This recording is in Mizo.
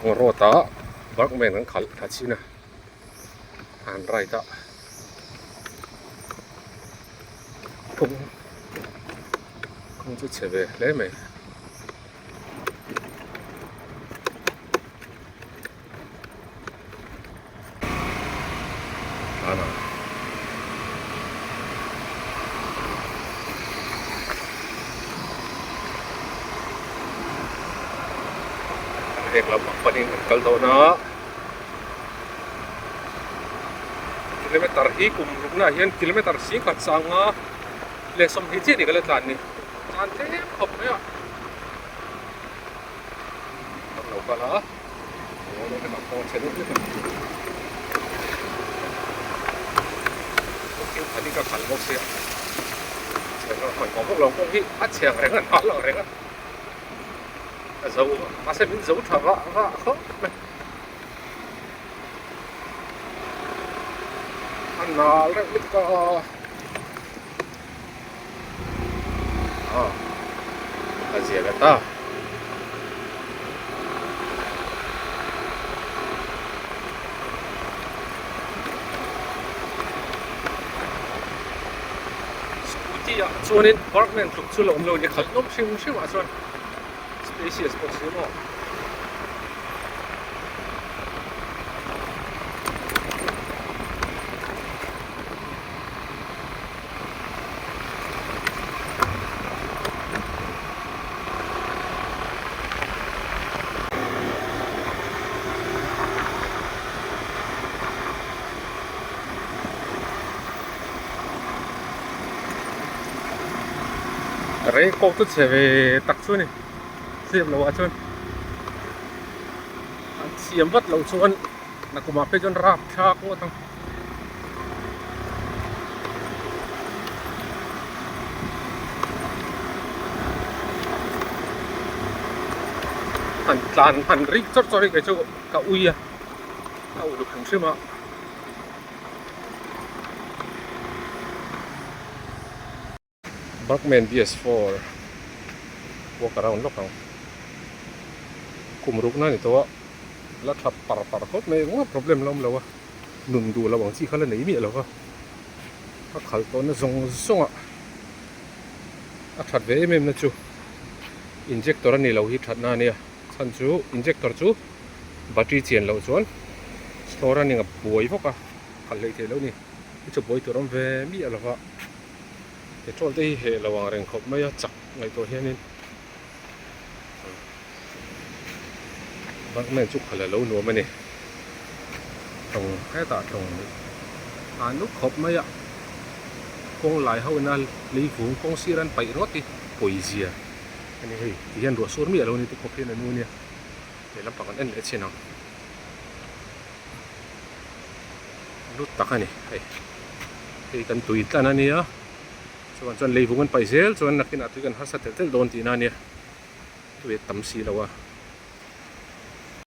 Road ah Burgman an khalh thla chin a an ride a kawng kawng chu chhe ve hle mai. Heng lampang panin kan kal dawn a kilometer hi kum rukna ah hian kilometer singkhat sanga leh sawmhnih chiah ni ka la tlan ni tlan tlem khawp mai a kan lo kal a. A chhiang reng a hna lo reng a a zo mahse min zo tha vah vah khawp mai a nal reuh lutuk a a zia ve ta. Scooty ah chuanin Burgman tluk chu la awm lo a ni khalh nawm hrim hrim ah chuan spacious bawk si maw. Rei kawk chu chhe ve tak chu a ni zep loh ah chuan an siam vat loh chuan nakumah phei chuan rapthlak ngawt ang. Han tlan han rik chawrh chawrh hi kei chu ka ui a a uluk hrim hrim a. Burgman BS4 walk around lawk ang kum rukna a ni tawh a la tha par par khawp mai engmah problem la awm lo a nun duh loh ang chi kha la nei miah lo va a khalh tawhna zawng zawng ah a that ve em em na chu injector a ni lo hi thatna a nia chhan chu injector chu battery chian loh chuan slow running a buai vawk a khalh hleih theih loh a ni chu chu buai tur a awm ve miah lo va. Petrol te hi heh lo ang reng khawp mai a chak ngaihtuah hianin Burgman chu khalh a lo nuam a ni tawng hetah tawng a nuk khawp mai a kawng lai ho ina lei vung kawng sir an paih ringawt hi pawizia a ni hei ti hian ruah sur miah lo a ni ti khawp hian a nu a nia lehlam pang an en leh chin ang lut tak a ni hei. Hei kan tui tlan a nia chuan chuan leivung an paih zel chuan nakinah tui kan harsa telh telh dawn tihna a nia tui a tam si lo a.